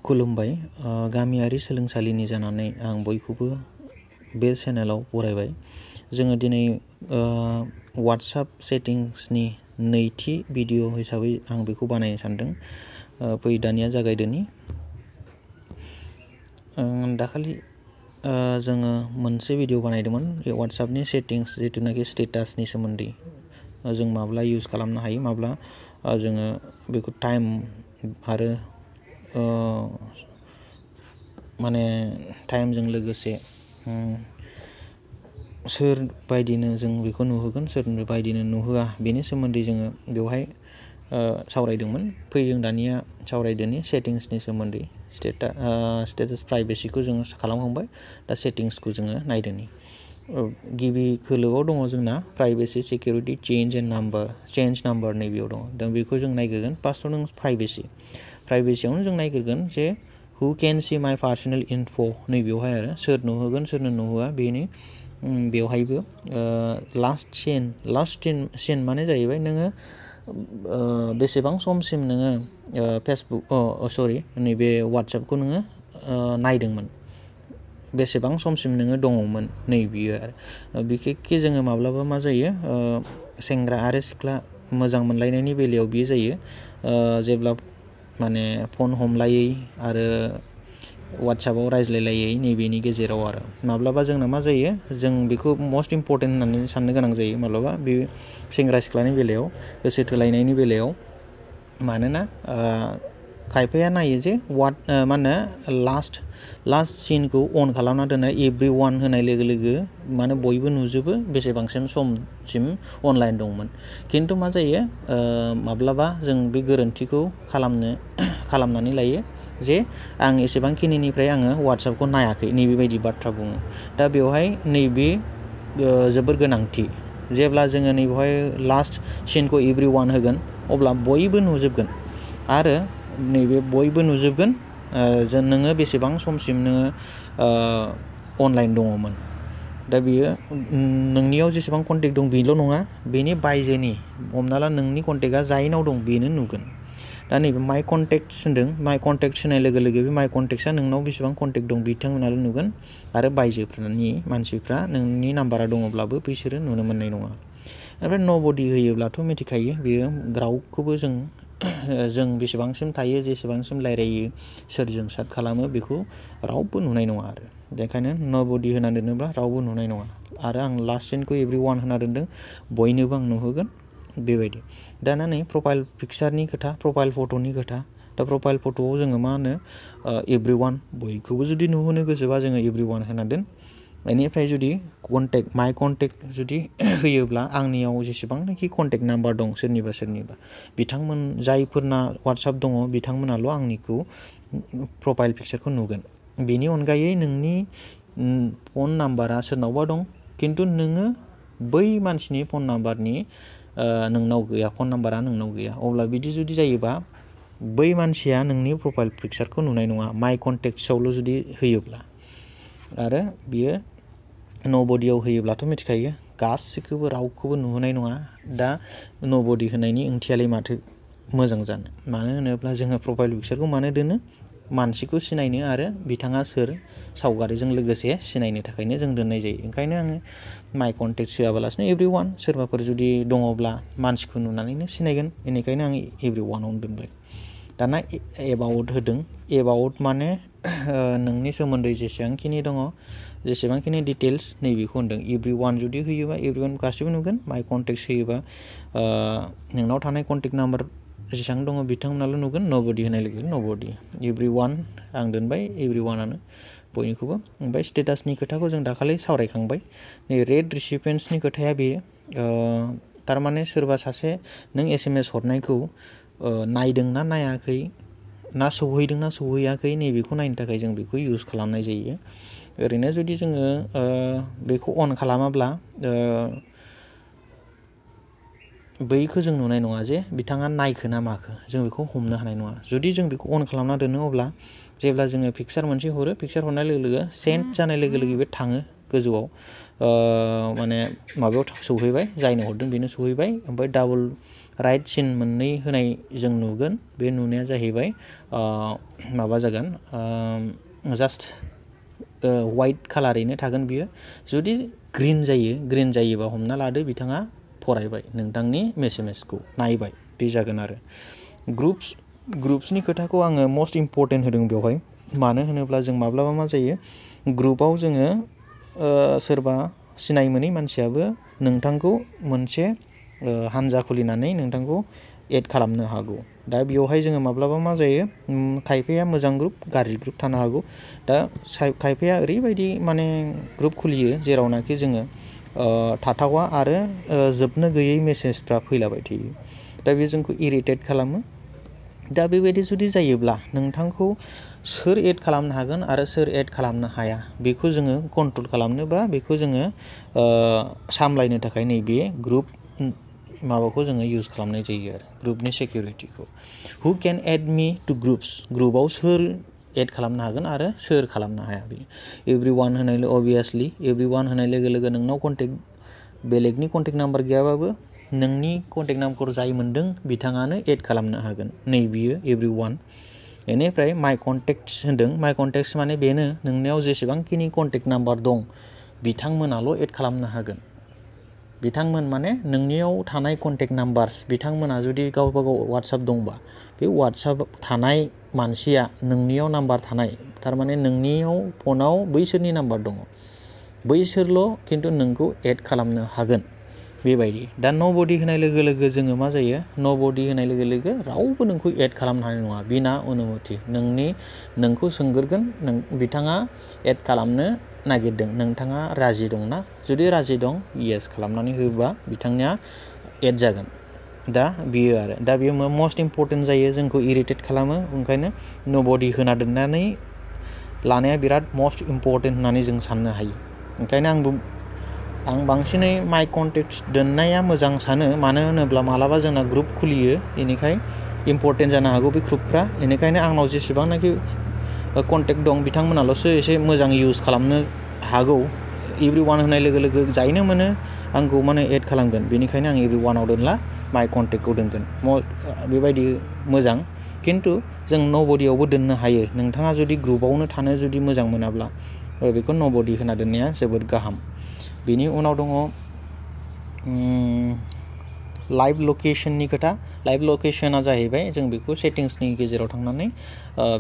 खुलुमबाय गामियारि सोलोंसालिनि जानानै आं बयखौबो बे चेनेलाव बरायबाय। जोङो दिनै WhatsApp सेटिंसनि नैथि भिडिअ हिसाबै आं बेखौ बानायनो सानदों। फै दानिया जागायदोनि। दाखालि जोङो मोनसे भिडिअ बानायदोंमोन WhatsAppनि सेटिंस जिथुनाखि स्टेटासनि सोमोन्दै जों माब्ला इउज खालामनो हायो, माब्ला जोङो बेखौ टाइम आरो माने टाइमजों लोगोसे सोर बायदिनो जों बेखौ नुहोगोन, सोर बायदिनो नुहोआ, बेनि सोमोन्दै जोङो बेवहाय सावरायदोंमोन। फै जों दानिया सावरायदोनि सेटिंसनि सोमोन्दै। स्टेटास प्राइभेसिखौ जोङो खालामखांबाय, दा सेटिंसखौ जोङो नायदोनि। गिबि खोलोआव दङ जोंना प्राइभेसि, सिकिउरिटि, चेन्ज नाम्बार नैबेयाव दङ। दा बेखौ जों नायग्रोगोन। फार्स्टआव दङ प्राइभेसियावनो जों नायग्रोगोन जे हु केन सि माइ पार्सनेल इनफ' नैबेयावहाय आरो सोर नुहोगोन सोरनो नुहोआ बेनि बेवहायबो लास्ट सिन माने जाहैबाय नोङो बेसेबां समसिम नोङो नैबे वाट्सएपखौ नोङो नायदोंमोन, बेसेबां समसिम नोङो दङमोन, नैबेयो आरो बिखेखके जोङो माब्लाबा मा जायो, सेंग्रा आरो सिख्ला मोजां मोनलायनायनि बेलायाव बियो जायो जेब्ला माने फन हमलायै आरो वाट्सएपआव रायज्लायलायै नैबेनि गेजेराव आरो माब्लाबा जोंना मा जायो, जों बेखौ मस्ट इम्परटेन्ट होननानै साननो गोनां जायो माब्लाबा बे सेंग्रा सिख्लानि बेलायाव, गोसो थोलायनायनि बेलायाव। मानोना खायफाया नायो जे मा होनो लास्ट सिनखौ अन खालामना दोननाय एभ्रिवान होनाय लोगो लोगो माने बयबो नुजोबो बेसेबांसिम समसिम अनलाइन दंमोन। खिन्थु मा जायो, माब्लाबा जों बे गोरोन्थिखौ खालामनानै लायो जे आं एसेबांखिनिनिफ्राय आङो वाट्सएपखौ नायाखै, नैबेबायदि बाथ्रा बुङो। दा बेवहाय नैबे जोबोर गोनांथि। जेब्ला जोङो नैबेवहाय लास्ट सिनखौ एभ्रिवान होगोन अब्ला बयबो नुजोबगोन आरो नैबे बयबो नुजोबगोन नोङो बेसेबां समसिम नोङो अनलाइन दङमोन। दा बियो नोंनियाव जेसेबां कन्टेक्ट दं बेल' नङा, बेनि बायजोनि हमना ला नोंनि कन्टेक्टआ जायनाव दं बेनो नुगोन। दा नैबे माइ कन्टेक्ट्स होनदों, माइ कन्टेक्ट्स होनाय लोगो लोगो बे माइ कन्टेक्ट्सआ नोंनाव बेसेबां कन्टेक्ट दं बिथांमोनाल' नुगोन आरो बायजोफोरनि मानसिफ्रा नोंनि नाम्बारा दङब्लाबो बिसोरो नुनो मोननाय नङा। ओमफ्राय नबडी होयोब्लाथ' मिथिखायो बेयो रावखौबो जों बेसेबांसिम थायो, जेसेबांसिम रायलायो, सोरजों चेट खालामो बेखौ रावबो नुनाय नङा आरो बेखायनो नबडी होना दोनोब्ला रावबो नुनाय नङा। आरो आं लास्ट सिनखौ एभ्रिवान होना दोनदों, बयनोबो आं नुहोगोन बेबायदि। दाना नै प्रफाइल पिकचारनि खोथा, प्रफाइल फट'नि खोथा। दा प्रफाइल फट'आव जोङो मा होनो, एभ्रिवान, बयखौबो जुदि नुहोनो गोसोबा जोङो एभ्रिवान होना दोन। बेनिफ्राय जुदि माइ कन्टेक्ट जुदि होयोब्ला आंनियाव जेसेबांनाखि कन्टेक्ट नाम्बार दं सोरनिबा बिथांमोन जायफोरना वाट्सएप दङ बिथांमोनाल' आंनिखौ प्रफाइल पिकचारखौ नुगोन। बेनि अनगायै नोंनि फन नाम्बारा सोरनावबा दं खिन्थु नोङो बै मानसिनि फन नाम्बारनि नोंनाव गैया, फन नाम्बारा नोंनाव गैया, अब्ला बिदि जुदि जायोबा बै मानसिया नोंनि प्रफाइल पिकचारखौ नुनाय नङा माइ कन्टेक्ट्सआवल' जुदि होयोब्ला। आरो बियो नबडीआव होयोब्लाथ' मिथिखायो गासैखौबो रावखौबो नुहोनाय नङा। दा नबडी होनायनि ओंथियालाय माथो मोजां जानो, मानो होनोब्ला जोङो प्रफाइल पिकचारखौ मानो दोनो, मानसिखौ सिनायनो आरो बिथाङा सोर सावगारिजों लोगोसे सिनायनो थाखायनो जों दोननाय जायो। ओंखायनो आङो माइ कन्टेक्ट होआबालासिनो एभ्रिवान, सोरबाफोर जुदि दङब्ला मानसिखौ नुनानैनो सिनायगोन, बेनिखायनो आं एभ्रिवानावनो दोनबाय। दाना एबाउट होदों, एबाउट माने नोंनि सोमोन्दै जेसेबांखिनि दङ, जेसेबांखिनि डिटेल्स नैबेखौ होनदों। एभ्रिवान जुदि होयोबा एभ्रिवान गासैबो नुगोन, माइ कन्टेक्ट होयोबा नोंनाव थानाय कन्टेक्ट नाम्बार जेसेबां दङ बिथांमोनाल' नुगोन। नबडी होनाय लोगो लोगो नबडी, एभ्रिवान आं दोनबाय, एभ्रिवानानो बयनिखौबो। ओमफ्राय स्टेटासनि खोथाखौ जों दाखालि सावरायखांबाय। नै रेड रिसिपियेन्ट्सनि खोथाया बे थारमाने सोरबा सासे नों SMS हरनायखौ नायदोंना नायाखै, ना सौहैदोंना सौहैयाखै, नैबेखौ नायनो थाखाय जों बेखौ इउज खालामनाय जायो। ओरैनो जुदि जोङो बेखौ अन खालामाब्ला बैखौ जों नुनाय नङा जे बिथाङा नायखो ना माखो, जों बेखौ हमनो हानाय नङा। जुदि जों बेखौ अन खालामना दोनो अब्ला जेब्ला जोङो पिकचार मोनसे हरो, पिकचार हरनाय लोगो लोगो सेन्ड जानाय लोगो लोगो बे थाङो गोजौआव, माने माबायाव सौहैबाय, जायनो हरदों बेनो सौहैबाय। ओमफ्राय डाबल राइट सिन मोननै होनाय जों नुगोन। बे नुनाया जाहैबाय माबा जागोन जास्ट वाइट कालारैनो थागोन बियो। जुदि ग्रिन जायोबा हमना लादो बिथाङा फरायबाय नोंथांनि मेसेजखौ नायबाय बे जागोन आरो। ग्रुप्सनि खोथाखौ आङो मस्ट इम्परटेन्ट होदों बेवहाय। मानो होनोब्ला जों माब्लाबा मा जायो ग्रुपआव जोङो सोरबा सिनाय मोनै मानसियाबो नोंथांखौ मोनसे हानजा खुलिनानै नोंथांखौ एड खालामनो हागौ। दा बेवहाय जोङो माब्लाबा मा जायो खायफाया मोजां ग्रुप गाज्रि ग्रुप थानो हागौ। दा खायफाया ओरैबायदि माने ग्रुप खुलियो जेरावनाखि जोङो थाथावा आरो जोबनो गैयै मेसेजफ्रा फैलाबाय थायो। दा बे जोंखौ इरिटेट खालामो। दा बेबायदि जुदि जायोब्ला नोंथांखौ सोर एड खालामनो हागोन आरो सोर एड खालामनो हाया बेखौ जोङो कन्ट्रल खालामनोबा बेखौ जोङो सामलायनो थाखाय नैबे ग्रुप माबाखौ जोङो इउज खालामनाय जायो आरो ग्रुपनि सिकिउरिटिखौ। हु केन एड मी टु ग्रुपआव सोर एड खालामनो हागोन आरो सोर खालामनो हाया बे एभ्रिवान होनाय अबभियासलि एभ्रिवान होनाय लोगो लोगो नोंनाव बेलेगनि कन्टेक्ट नाम्बार गैयाबाबो नोंनि कन्टेक्ट नाम्बारखौ जाय मोनदों बिथाङानो एड खालामनो हागोन नैबियो एभ्रिवान। बेनिफ्राय माइ कन्टेक्ट्स होनदों। माइ कन्टेक्ट्स माने बेनो नोंनियाव जेसेबांखिनि कन्टेक्ट नाम्बार दं बिथांमोनाल' एड खालामनो हागोन। बिथांमोन माने नोंनियाव थानाय कन्टेक्ट नाम्बार्स बिथांमोना जुदि गावबा गाव वाट्सएप दंबा बे वाट्सएप थानाय मानसिया नोंनियाव नाम्बार थानाय थारमाने नोंनियाव फनाव बैसोरनि नाम्बार दङ बैसोरल' खिन्थु नोंखौ एड खालामनो हागोन बेबायदि। दा न'बडि होनाय लोगो लोगो जोङो मा जायो न'बडि होनाय लोगो लोगो रावबो नोंखौ एड खालामनो हानाय नङा बिना अनुमति। नोंखौ सोंग्रोगोन बिथाङा एड खालामनो नागिरदों नोंथाङा राजि दंना? जुदि राजि दं येस खालामनानै होबा बिथांनिया एड जागोन। दा बियो आरो दा बियो मस्ट इम्परटेन्ट जायो जोंखौ इरिटेट खालामो। ओंखायनो न'बडि होना दोननानै लानाया बिराद मस्ट इम्परटेन्ट होननानै जों साननो हायो। ओंखायनो आं बांसिनै माइ कन्टेक्ट्स दोननाया मोजां सानो। मानो होनोब्ला मालाबा जोंना ग्रुप खुलियो बेनिखाय इम्परटेन्ट जानो हागौ बे ग्रुपफ्रा। बेनिखायनो आंनाव जेसेबांनाखि कन्टेक्ट दं बिथांमोनाल'सो एसे मोजां इउज खालामनो हागौ। एभ्रिवान होनाय लोगो लोगो जायनो मोनो आंखौ माने एड खालामगोन बेनिखायनो आं एभ्रिवानाव दोनला माइ कन्टेक्टखौ दोनगोन बेबायदि मोजां। खिन्थु जों न'बडियावबो दोननो हायो। नोंथाङा जुदि ग्रुपआवनो थानो जुदि मोजां मोनाब्ला बेखौ न'बडि होना दोननाया जोबोद गाहाम। बेनि उनाव दङ लाइभ लकेसननि खोथा। लाइभ लकेसना जाहैबाय जों बेखौ सेटिंसनि गेजेराव थांनानै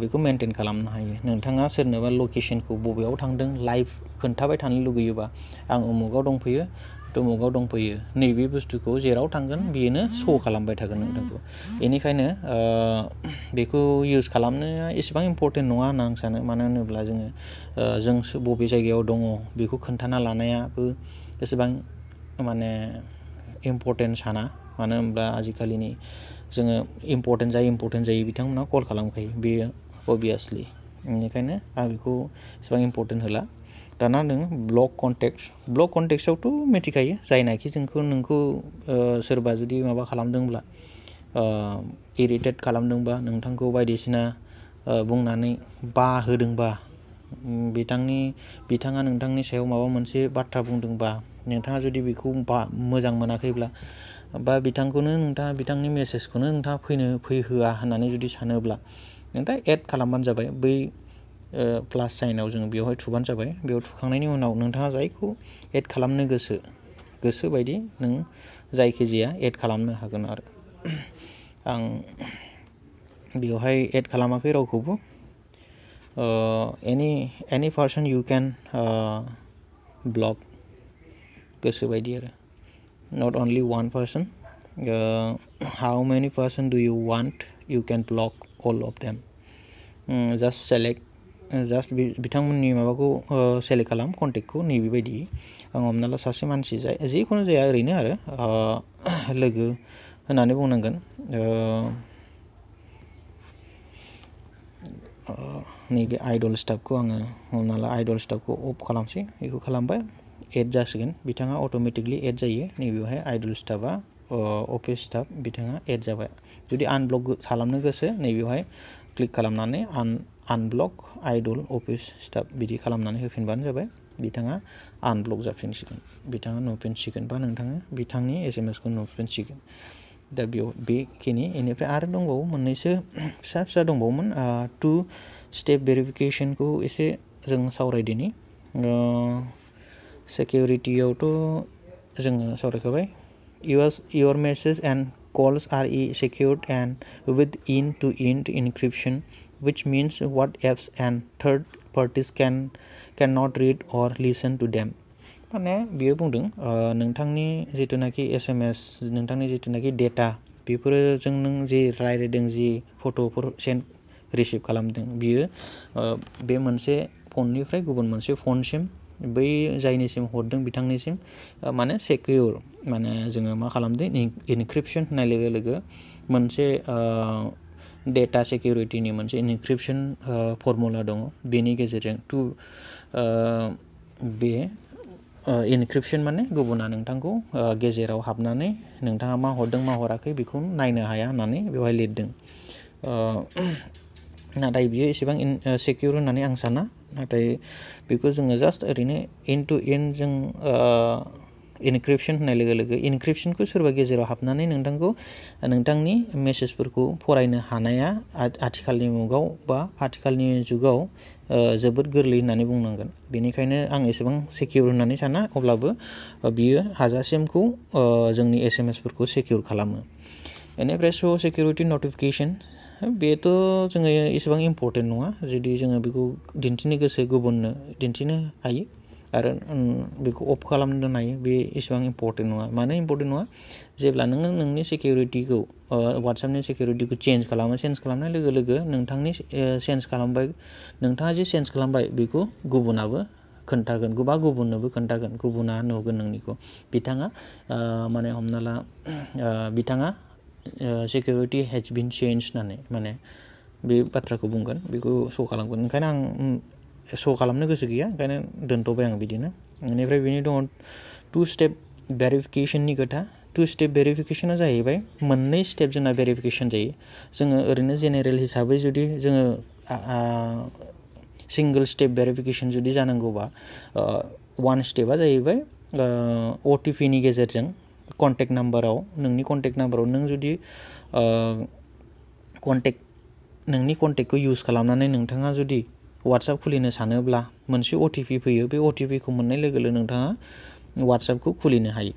बेखौ मेनटेन खालामनो हायो। नोंथाङा सोरनोबा लकेसनखौ बबेयाव थांदों लाइभ खोन्थाबाय थानो लुगैयोबा आं उमुगाव दंफैयो तमुगाव दंफैयो नैबे बुस्थुखौ जेराव थांगोन बेनो श' खालामबाय थागोन नोंथांखौ। बेनिखायनो बेखौ इउज खालामनाया एसेबां इम्परटेन्ट नङा होनना आं सानो। मानो होनोब्ला जों बबे जायगायाव दङ बेखौ खोन्थाना लानायाबो एसेबां माने इम्परटेन्ट साना। मानो होनब्ला आजिखालिनि जोङो इम्परटेन्ट जायो बिथांमोना कल खालामखायो बेयो अबभियासलि। बेनिखायनो आं बेखौ एसेबां इम्परटेन्ट होला। दाना नोङो ब्लक कन्टेक्ट्सआवथ' मिथिखायो जायनाखि नोंखौ सोरबा जुदि माबा खालामदोंब्ला इरिटेट खालामदोंबा नोंथांखौ बायदिसिना बुंनानै होदोंबा बिथाङा नोंथांनि सायाव माबा मोनसे बाथ्रा बुंदोंबा नोंथाङा जुदि बेखौ मोजां मोनाखैब्ला बा नोंथाङा बिथांनि मेसेजखौनो नोंथाङा फैहोआ होननानै जुदि सानोब्ला नोंथाङा एड खालामबानो जाबाय। बै प्लास साइनाव जोङो बेवहाय थुबानो जाबाय। बेयाव थुखांनायनि उनाव नोंथाङा जायखौ एड खालामनो गोसो बायदि नों जायखिजाया एड खालामनो हागोन आरो। आं बेवहाय एड खालामाखै रावखौबो। एनि पार्सन इउ केन ब्लक गोसोबायदि आरो not only one person. How many person do you want you can block all of them. Just बिथांमोननि माबाखौ सेलेक्ट खालाम कन्टेक्टखौ नैबेबायदि। आं हमना ला सासे मानसि जिखुनु जाया ओरैनो आरो लोगो होननानै बुंनांगोन। नैबे आइडल स्टाफखौ आङो हमना ला आइडल स्टाफखौ अफ खालामसै। बेखौ खालामबाय एड जासिगोन बिथाङा अट'मेटिकलि एड जायो। नैबेवहाय आइडल स्टाफआ अफिस स्टाफ बिथाङा एड जाबाय। जुदि आनब्लक खालामनो गोसो नैबेवहाय क्लिक खालामनानै आनब्लक आइडल अफिस स्टाफ बिदि खालामनानै होफिनबानो जाबाय। बिथाङा आनब्लक जाफिनसिगोन बिथाङा नुफिनसिगोन बा नोंथाङा बिथांनि SMS खौ नुफिनसिगोन। दा बेखिनि बेनिफ्राय आरो दंबावो मोननैसो फिसा फिसा दंबावोमोन 2 स्टेप भेरिफिकेसनखौ एसे जों सावरायदिनि सिकिउरिटियावथ' जोङो सावरायखाबाय your messages and calls are secured and with end-to-end encryption, which means what apps and third parties cannot read or listen to them. माने बियो बुंदों नोंथांनि जिथुनाखि SMS नोंथांनि जिथुनाखि डेटा बेफोरजों नों जि रायज्लायदों जि फट'फोर रिसिभ खालामदों बियो बे मोनसे फननिफ्राय गुबुन मोनसे फनसिम बै जायनिसिम हरदों बिथांनिसिम माने सेकिउर माने जोङो मा खालामदों इनक्रिप्सन होननाय लोगो लोगो मोनसे डेटा सिकिउरिटिनि मोनसे इनक्रिप्सन फर्मुला दङ बेनि गेजेरजों बे इनक्रिप्सन माने गुबुना नोंथांखौ गेजेराव हाबनानै नोंथाङा मा हरदों मा हराखै बेखौ नायनो हाया होननानै बेवहाय लिरदों नाथाय बियो एसेबां सिकिउर होननानै आं साना नाथाय बेखौ जोङो जास्ट ओरैनो एन्ड टु एन्ड जों इनक्रिप्सन होननाय लोगो लोगो इनक्रिप्सनखौ सोरबा गेजेराव हाबनानै नोंथांनि मेसेजफोरखौ फरायनो हानाया आथिखालनि मुगायाव बा आथिखालनि जुगाव जोबोद गोरलै होननानै बुंनांगोन बेनिखायनो आं एसेबां सिकिउर होननानै साना अब्लाबो बियो हाजासिमखौ जोंनि SMSफोरखौ सिकिउर खालामो बेनिफ्राय सिकिउरिटि नटिफिकेसन बेथ' जोङो एसेबां इम्परटेन्ट नङा जुदि जोङो बेखौ दिन्थिनो गोसो गुबुननो दिन्थिनो हायो आरो बेखौ अफ खालामनो दोननो हायो बे एसेबां इम्परटेन्ट नङा मानो इम्परटेन्ट नङा जेब्ला नोङो नोंनि सिकिउरिटिखौ वाट्सएपनि सिकिउरिटिखौ चेन्ज खालामनाय लोगो लोगो नोंथांनि नोंथाङा जे चेन्ज खालामबाय बेखौ गुबुनाबो खोन्थागोन बा गुबुननोबो खोन्थागोन गुबुना नुगोन नोंनिखौ बिथाङा माने हमना ला बिथाङा सिकिउरिटि हेज बिन चेन्ज होननानै माने बे बाथ्राखौ बुंगोन बेखौ श' खालामगोन ओंखायनो आं श' खालामनो गोसो गैया ओंखायनो दोनथ'बाय आं बिदिनो बेनिफ्राय बेनि दङ 2 स्टेप भेरिफिकेसननि खोथा 2 स्टेप भेरिफिकेसना जाहैबाय मोननै स्टेप जोंना भेरिफिकेसन जायो जोङो ओरैनो जेनेरेल हिसाबै जुदि जोङो सिंगल स्टेप भेरिफिकेसन जुदि जानांगौबा 1 स्टेपआ जाहैबाय OTPनि गेजेरजों नोंनि कन्टेक्ट नाम्बाराव नों जुदि नोंनि कन्टेक्टखौ इउज खालामनानै नोंथाङा जुदि वाट्सएप खुलिनो सानोब्ला मोनसे OTP फैयो बे OTPखौ मोननाय लोगो लोगो नोंथाङा वाट्सएपखौ खुलिनो हायो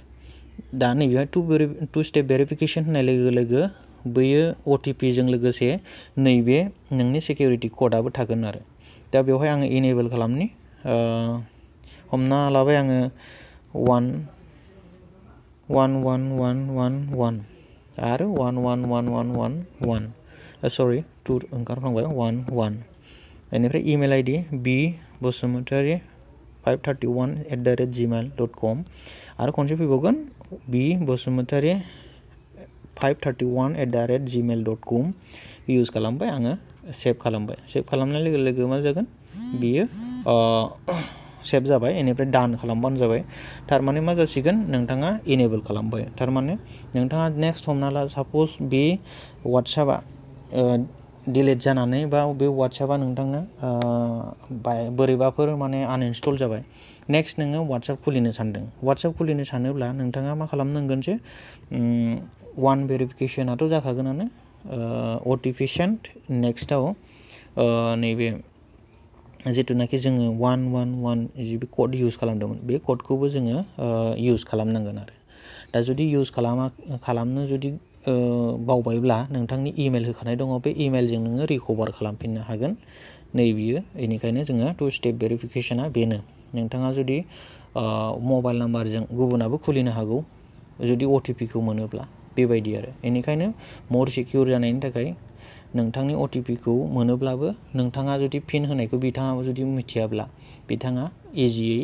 दा नैबेहाय 2 स्टेप भेरिफिकेसन होननाय लोगो लोगो बैयो OTPजों लोगोसे नैबे नोंनि सिकिउरिटि क'डआबो थागोन आरो दा बेवहाय आङो इनेबल खालामनि हमना लाबाय आङो 11111 आरो 11111 सरि 2 ओंखारफ्लांबाय 11 बेनिफ्राय इमेल ID bbasumatari531@gmail.com आरो खनसे फैबावगोन bbasumatari531@gmail.com इउज खालामबाय आङो सेभ खालामनाय लोगो लोगो मा जागोन बियो सेभ जाबाय बेनिफ्राय डान खालामबानो जाबाय थारमाने मा जासिगोन नोंथाङा इनेबल खालामबाय थारमाने नोंथाङा नेक्स्ट हमना ला साप'ज बे वाट्सएपआ डिलिट जानानै बा बे वाट्सएपआ नोंथांनो बोरैबाफोर माने आनइनस्टल जाबाय नेक्स्ट नोङो वाट्सएप खुलिनो सानदों वाट्सएप खुलिनो सानोब्ला नोंथाङा मा खालामनांगोन जे 1 भेरिफिकेसनाथ' जाखागोनानो OTP सेन्ड नेक्स्टआव नैबे जिथुनाखि जोङो 111 जि बे कड इउज खालामदोंमोन बे कडखौबो जोङो इउज खालामनांगोन आरो दा जुदि इउज खालामनो जुदि बावबायब्ला नोंथांनि इमेल होखानाय दङ बे इमेलजों नोङो रिकभार खालामफिननो हागोन नैबियो बेनिखायनो जोङो 2 स्टेप भेरिफिकेसना बेनो नोंथाङा जुदि मबाइल नाम्बारजों गुबुनाबो खुलिनो हागौ जुदि OTPखौ मोनोब्ला बेबायदि आरो बेनिखायनो मर सिकिउर जानायनि थाखाय नोंथांनि OTPखौ मोनोब्लाबो नोंथाङा जुदि पिन होनायखौ बिथाङा जुदि मिथियाब्ला बिथाङा इजियै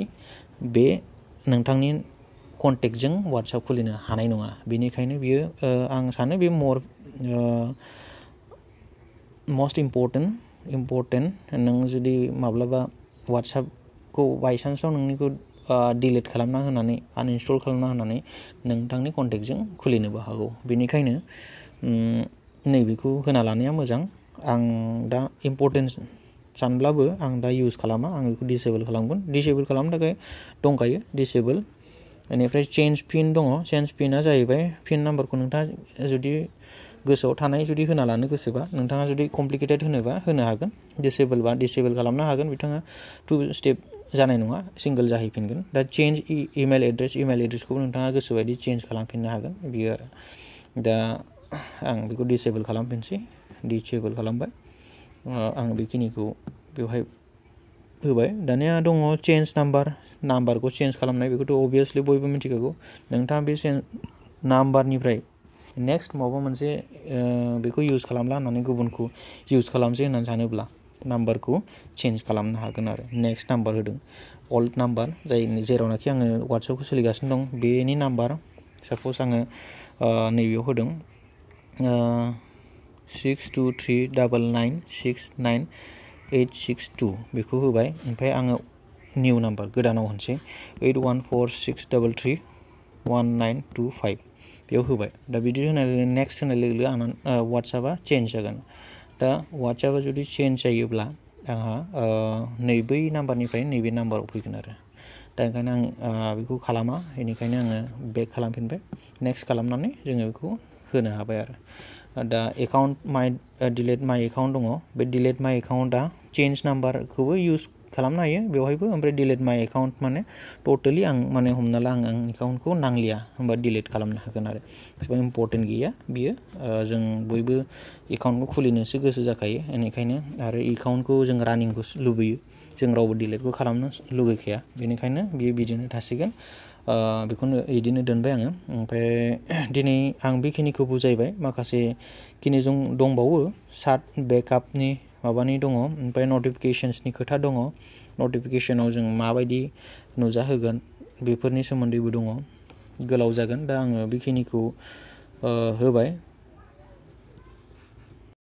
बे नोंथांनि कन्टेक्टजों वाट्सएप खुलिनो हानाय नङा बेनिखायनो बियो आं सानो बे मस्ट इम्परटेन्ट नों जुदि माब्लाबा वाट्सएपखौ बायसान्सआव नोंनिखौ डिलिट खालामना होनानै आनइनस्टल खालामना होनानै नोंथांनि कन्टेक्टजों खुलिनोबो हागौ बेनिखायनो नैबेखौ होना लानाया मोजां आं दा इम्परटेन्ट सानब्लाबो आं दा इउज खालामा आं बेखौ डिसेबल खालामगोन डिसेबल खालामनो थाखाय दंखायो डिसेबल बेनिफ्राय चेन्ज पिन दङ। चेन्ज पिनआ जाहैबाय पिन नाम्बारखौ नोंथाङा जुदि गोसोआव थानाय जुदि होना लानो गोसोबा, नोंथाङा जुदि कमप्लिकेटेड होनोबा होनो हागोन। डिसेबल खालामनो हागोन, बिथाङा 2 स्टेप जानाय नङा, सिंगल जाहैफिनगोन। दा चेन्ज इमेल एड्रेसखौबो नोंथाङा गोसोबायदि चेन्ज खालामफिननो हागोन बियो आरो। दा आं बेखौ डिसेबल खालामफिनसै, डिसेबल खालामबाय। आं बेखिनिखौ बेवहाय होबाय। दानिया दङ चेन्ज नाम्बारखौ चेन्ज खालामनाय। बेखौथ' अबभियासलि बयबो मिथिखागौ। नोंथाङा बे नाम्बारनिफ्राय नेक्स्ट माबा मोनसे बेखौ इउज खालामला होननानै गुबुनखौ इउज खालामसै होननानै सानोब्ला नाम्बारखौ चेन्ज खालामनो हागोन आरो। नेक्स्ट नाम्बार होदों, अल्ड नाम्बार, जेरावनाखि आङो वाट्सएपखौ सोलिगासिनो दं बेनि नाम्बार। साप'ज आङो नैबेयाव होदों 6239969862 बेखौ होबाय। ओमफ्राय आङो निउ नाम्बार गोदानाव होनोसै 8146331925 बेयाव होबाय। दा बिदि होनाय नेक्स्ट होनाय लोगो लोगो आंना वाट्सएपआ चेन्ज जागोन। दा वाट्सएपआ जुदि चेन्ज जायोब्ला आंहा बै नाम्बारनिफ्राय नैबे नाम्बाराव फैगोन आरो। दा ओंखायनो आं बेखौ खालामा, बेनिखायनो आङो बेक खालामफिनबाय। नेक्स्ट खालामनानै जोङो बेखौ होनो हाबाय आरो। दा डिलेट माइ एकाउन्ट दङ। बे डिलेट माइ एकाउन्टआ चेन्ज नाम्बारखौबो इउज खालामनो हायो बेवहायबो। ओमफ्राय डिलेट माइ एकाउन्ट माने टटेलि माने हमना ला आं एकाउन्टखौ नांलिया होमबा डिलेट खालामनो हागोन आरो। एसेबां इम्परटेन्ट गैया बियो। जों बयबो एकाउन्टखौ खुलिनोसो गोसो जाखायो, बेनिखायनो आरो एकाउन्टखौ जों रानिंखौ लुबैयो। जों रावबो डिलेटबो खालामनो लुगैखाया, बेनिखायनो बियो बिदिनो थासिगोन। बेखौनो बिदिनो दोनबाय आङो। ओमफ्राय दिनै आं बेखिनिखौ बुजायबाय। माखासे खिनि जों दंबावो, बेकआपनि माबानि दङ, ओमफ्राय नटिफिकेसन्सनि खोथा दङ। नटिफिकेसनाव जों माबायदि नुजाहोगोन बेफोरनि सोमोन्दैबो दङ। गोलाव जागोन, दा आङो बेखिनिखौ होबाय।